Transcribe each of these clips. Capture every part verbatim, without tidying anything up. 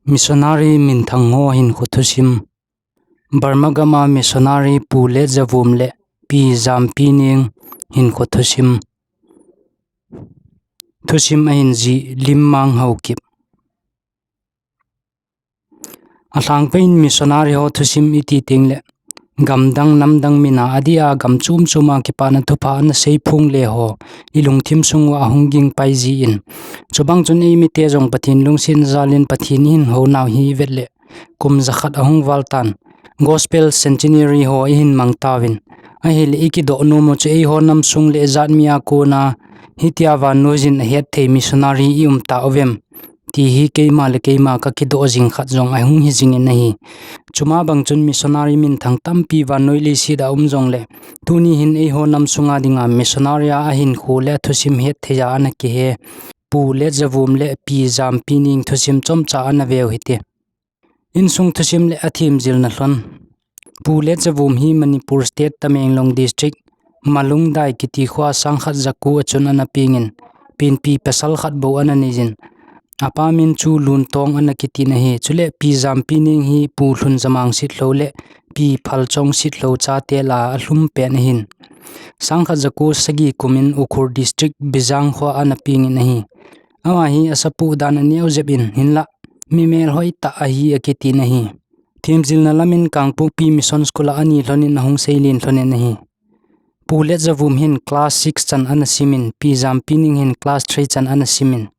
Missionary minthang ho hinkho thusim. Burma gama missionary Pu Letjavum le Pi Jampining hinkho thusim. Thusim ahin jih, Limmang Haokip. Alhangpeh in missionary ho thusim iti teng le, gamdang namdang mina adia gam chom choma kipana thupha ana seiphong le ho ilungthim sunguva ahung ging pai jin, chubang chun eimite jong Pathen lungsetna jalin Pathen ihin hounau hi ivet le, kum jakhat ahung val tan. Gospel Centenary ho ihin mang tauvin, ahile ikidoh nom u chu eiho nam sung le jat mi a kona hitia vannoiyin ahet thei missionary i um tauvem, ti hi keima le keima kakidoh jing khat jong ahung hi jingin ahi. Chuma bang chun missionary minthang tampi vannoi leiset a um jongle, tuni hin eiho nam sunga dinga missionary a ahinkho le athusim hetthei a ana kihe Pu Letjavum le Pi Jampining thusim chomcha ana veu hite. Insung thusim le athemjilna lhon. Pu Letjavum hi Manipur State, Tamenglong District, Malungdai kiti khoa sangkhat jaku a chun ana pengin, penpi pasal khat bou ana neiyin, apa min chu Luntong ana kitin ahi. Chule Pi Jampining hi Pu Lhunjamang Sitlhou le Pi Phalchong Sitlhou chate lah a alhum pen ahin, sangkhat jaku sagi kumin Ukhrul District, Bijang khoa ana pengin ahi. Ama hi asapu dan aneo jep in, hinlah mi melhoi tah ahi akitin ahi. Themjilna lamin Kangpokpi Mission School a ani lhonin ahung seilen lhonin ahi. Pu Letjavum hin class six chan ana simin, Pi Jampining hin class three chan ana simin,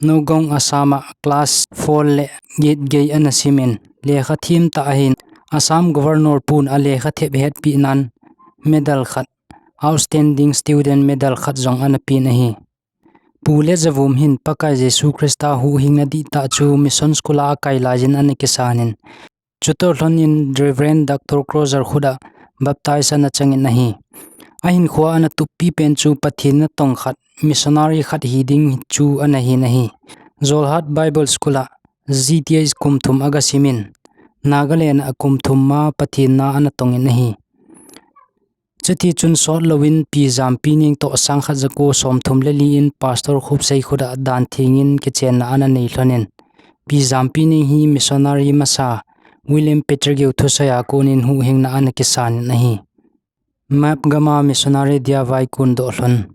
Nagaon Assam a class four le eight gei ana simin, lekha them tah ahin, Assam Governor pun alekha thep hetpeh nan medal khat, Outstanding Student Medal khat jong ana pen ahi. Pu Letjavum hin Pakai Jesu Christa huhhingna dihtah chu Mission School a akai laiyin ana kisanin, chutoh lhonin Reverend Doctor Crozier khut a baptize ana changin ahi. Ahinkhoa ana tuppi pen chu Pathen natong khat, missionary khat hiding chu ana hin ahi. Jorhat Bible School a G T H kum thum aga simin, Nagaland a kum thum ma Pathen na ana tongin ahi. Chutichun sotlouvin Pi Jampining toh sangkhat jaku somthum le li in Pastor Khupsei khut a dan thengin kichenna ana nei lhonin, Pi Jampining hi missionary masa William Pettigrew thusei a konin huhhingna ana kisanin ahi. Map gama missionary dia vaikon doh lhon.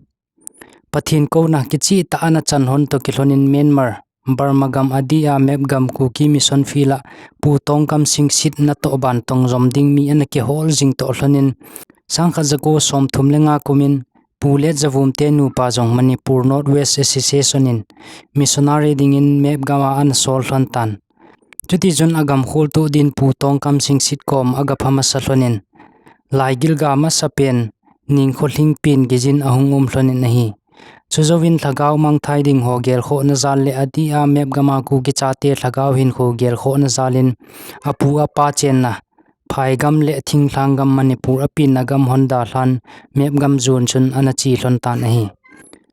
Pathen kouna kichehtah ana chan lhon toh kilhonin Myanmar, Burma gam adia map gam Kuki Mission Field a Pu Tongkam Singsit natoh ban tong jom ding mi ana kihol jing toh lhonin, sangkhat jaku somthum le nga kumin Pu Letjavum te nupa jong Manipur North West Association in missionary dingin map gama ana sol lhon tan. Chutichun agam kholtoh din Pu Tongkam Singsit kom aga pha masa lhonin, laigilga masa pen, ningkho lhing pen geiyin ahung um lhonin ahi. Chujouvin lhagao mangthai ding ho gelkhohna jal le adia map gama Kuki chate lhagao hinkho gelkhohna jalin, apu apa chenna phaigam le thinglhang gam Manipur apenna gam hon dalhan map gam jon chun ana che lhon tan ahi.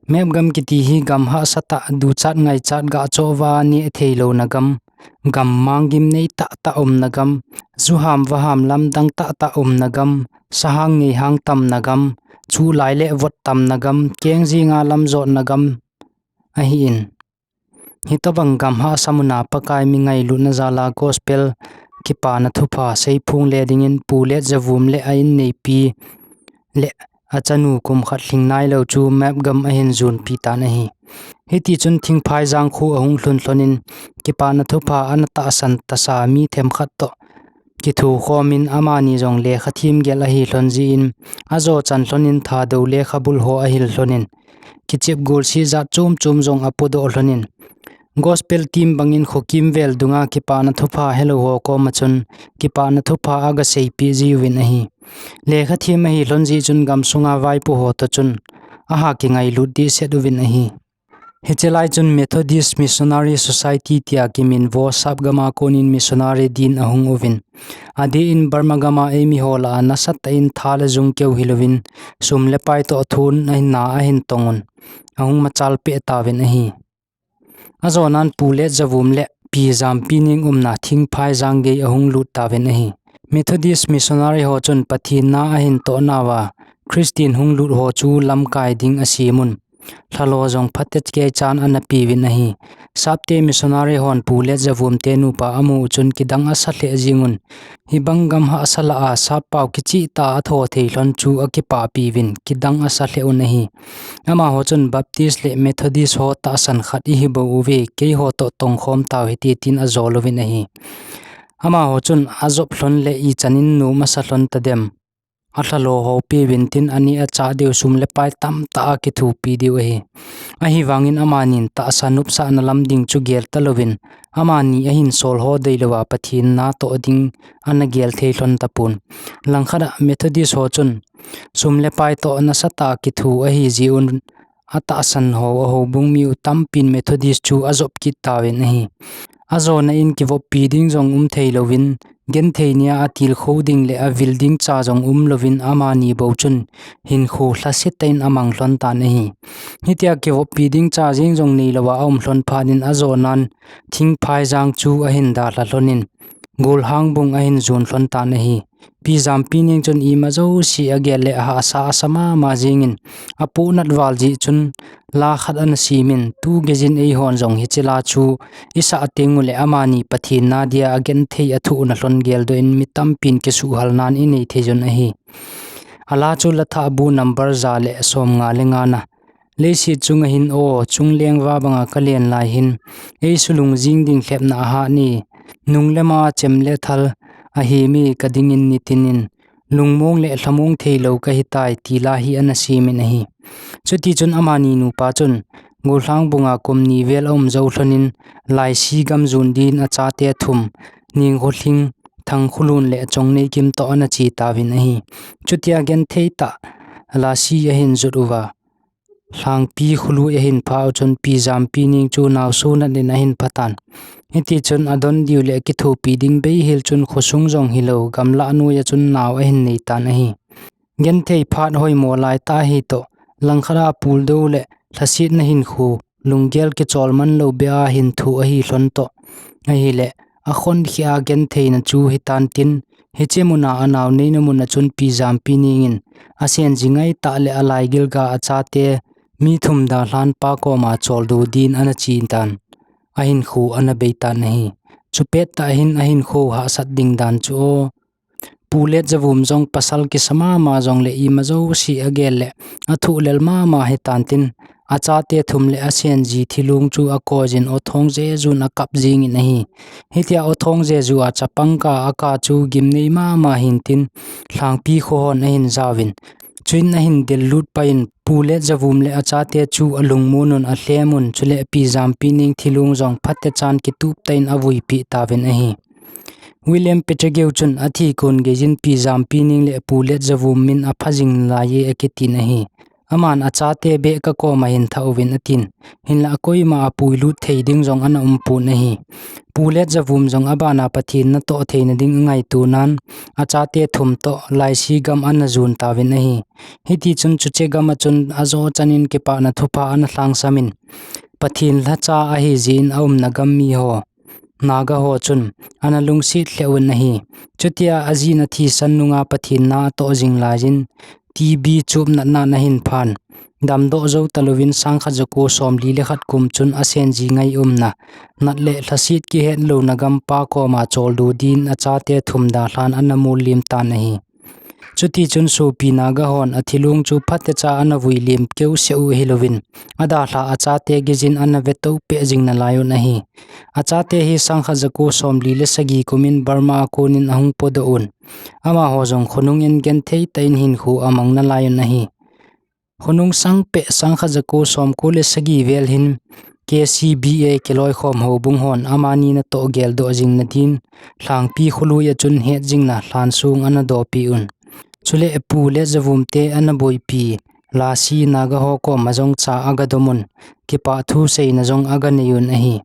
Map gam kiti hi gam hahsatah, duchat ngaichat gah chohva neh theilouna gam, gammang gimnei tahtah umna gam, juham vaham lamdang tahtah umna gam, sahang neihang tamna gam, chuhlai le vot tamna gam, keng jinga lam jotna gam ahin, hitobang gam hahsa muna Pakai mi ngailutna jala gospel kipana thupha seiphong le dingin Pu Letjavum le a inneipi le achanu kum khat lhing nailou chu map gam ahin jonpi tan ahi. Hitichun Thingphaijang kho ahung lhun lhonin kipana thupha ana tahsan tasa mi themkhat toh kithokhom in amani jong lekha themgel ahi lhon jin, ajo chan lhonin Thadou lekhabul ho ahil lhonin, kichep golseh jat chom chom jong apodoh lhonin, gospel team bangin khokimvel dunga kipana thupha helou ho koma chun kipana thupha aga seipeh jiuvin ahi. Lekha them ahi lhon jeh chun gamsunga vaipo ho toh chun aha kingailut dehset uvin ahi. Hiche lai chun Methodist Missionary Society tia kiminvo sap gama konin missionary din ahung uvin, adeh in Burma gama eimi ho lah a nasatah in tha le jung keu hilouvin, sum le pai toh thon ahin na ahin tong un, ahung machal peh tauvin ahi. Ajonan Pu Letjavum le Pi Jampining umna Thingphaijang gei ahung lut tauvin ahi. Methodist missionary ho chun Pathen na ahin toh nauva, Christian hung lut ho chu lamkai ding asem un, lhalo jong phatecha kichan ana peuvin ahi. Sapte missionary hon Pu Letjavum te nupa amu chun kidang asa lheh jingun, hibang gam hahsa lah a sap pao kicheh tah a atho thei lhon chu akipapi uvin kidang asa lheh un ahi. Amaho chun Baptist le Methodist ho tahsan khat ihi bou uve, keiho toh tongkhom tau hite tin ajol uvin ahi. Amaho chun ajop lhon le ichan in nom asa lhon tadem, alhalo ho peuvin tin aneh achah diu sum le pai tamtah akithopi diu ahi. Ahivangin amanin tahsa nopsahna lam ding chu gel talouvin, amani ahin sol ho deilouva Pathen natoh ding ana gel thei lhon tapon. Langkhat a Methodist ho chun sum le pai toh nasatah a kitho ahi jiuvin, atahsan ho, ahoubung mi u tampin Methodist chu ajop kit tauvin ahi. Ajona in kivoppi ding jong um thei louvin, genthei nia atilkhou ding le avil ding cha jong um louvin amani bou chun hinkho lhasetah in amang lhon tan ahi. Hitia kivoppi ding cha jeng jong neilouva aum lhon phat in ajonan Thingphaijang chu ahin dalha lhon in, Golhang bung ahin jon lhon tan ahi. Pi Jampining chun ima jouse agel le ahahsa asa mama jingin, apohnat val jeh chun la khat ana semin, tu geijin eihon jong hiche la chu isah teng uleh amani Pathen na dia agenthei athohna lhon geldoh in mi tampin kisuhhalnan inei thei un ahi. Ala chu la thah bu number ja le som nga le nga na. Leiset chunga hin aw, chungleng va banga kalen lai hin, eisulung jing ding lhepna ahat e, nung le ma chem le thal ahi mi kadingin nitinin, lungmong le lhamong theilou kahitai, ti la hi ana semin ahi. Chutichun amani nupa chun, Golhang bunga kum ni vel aum jou lhonin, Laisi gam jon din achate thum, Ningkholhing, Thangkholun le Chongneikim toh ana che tauvin ahi. Chutia genthei tah Laisi ahin jot uva, Lhangpi kholui ahin phah u chun Pi Jampining chu naoso nat in ahin phatan. Hitichun adon diu le kithopi ding beihel chun khosung jong hilou, gamlah noiya chun nao ahin nei tan ahi. Genthei phat hoimo lai tah ahi toh, langkhat a puldou le lhasetna hinkho, lunggel kichol manlou beh a hin thoh ahi lhon toh. Ahile, akhonkhia gentheina chu hitan tin, hiche muna anao neina muna chun Pi Jampining in, asenji ngai tah le alaigil ga achate, mi thum dalhan pa koma choldo din ana che tan. Ahinkho ana bei tan ahi. Chupet tah hin ahinkho hahsat ding dan chu aw. Pu Letjavum jong pasal kisa mama jongle ima jouse agel le athoh lel mama hitan tin, achate thum le asenji thilong chu akoijin aw thong jejun akap jingin ahi. Hitia aw thong jeju a chapang kah a kah chu gimnei mama hintin, Lhangpi kho hon ahin jaovin. Chuin ahin del lut pai in, Pu Letjavum le achate chu alungmon un alhem un, chule Pi Jampining thilong jong phatechan kitup tah in avuipeh tauvin ahi. William Pettigrew chun athi kon geijin Pi Jampining le Pu Letjavum min apha jing nalaiye akitin ahi. Aman achate beh kakoma hin thah uvin atin. Hinla akoima apuilut thei ding jong ana umpon ahi. Pu Letjavum jong abana Pathen natoh theina ding angaito nan, achate thum toh Laisi gam ana jon tauvin ahi. Hitichun chuche gam a chun ajo chanin kipana thupha ana lhangsamin, Pathen lhacha ahijin aumna gam miho, Naga ho chun ana lungset lheh un ahi. Chutia ajin athisan nunga Pathen na atoh jing laiyin, T B chupnatnan ahin phan. Damdoh jou talouvin sangkhat jako somli le khat kum chun asenji ngai umna, nat le lhaset kihet louna gampa koma choldo din achate thum dalhan ana mollim tan ahi. Chutichun sopi Naga hon athilong chu phatecha ana vuillim keuseh u ahilouvin, adalha achate geijin ana vetou peh jing nalai un ahi. Achate hi sangkhat jako somli le sagi kumin Burma a konin ahung podoh un. Amaho jong khonung in genthei tah in hinkho amang nalai un ahi. Khonung sangpeh sangkhat jako somko le sagi vel hin K C B A kiloikhom houbung hon amani natoh geldoh jing nadin, Lhangpi kholui a chun het jingna lhansong ana dohpeh un. Chule Pu Letjavum te ana boipi, Lasi Naga ho koma jong cha agadom un, kipah thu seina jong aganei un ahi.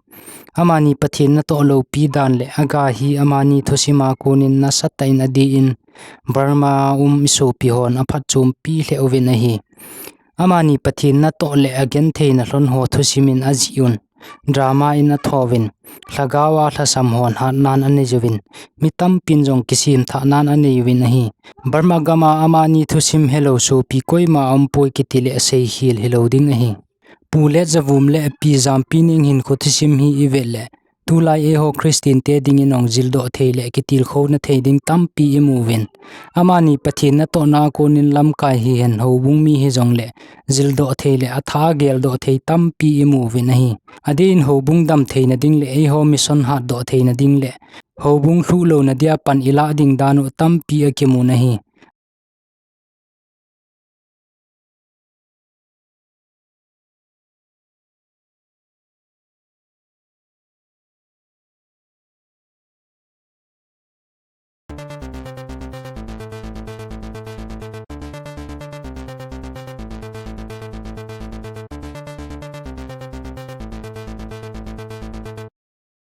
Amani Pathen natoh loupi dan le aga hi amani thusim a konin nasatah in adih in, Burma a um isopi hon aphatchompi lheh uvin ahi. Amani Pathen natoh le agentheina lhon ho thusim in ajih un, drama in athouvin, lhagao a lhasam hon hatnan anei uvin, mi tampin jong kisemthahnan anei uvin ahi. Burma gam a amani thusim helou sopi koima aumpoi kiti le seikhel hilou ding ahi. Pu Letjavum le Pi Jampining hinkho thusim hi ivet le, tulai eiho Christian te dingin ong jildoh thei le kitilkhouna thei ding tampi imuvin. Amani Pathen natohna a konin lamkai hihen houbung mi hijongle, jildoh thei le atha a geldoh thei tampi imuvin ahi. Adeh in houbung dam theina ding le eiho mission hatdoh theina ding le, houbung lhuh louna dia pan ilah ding dan u tampi akimun ahi.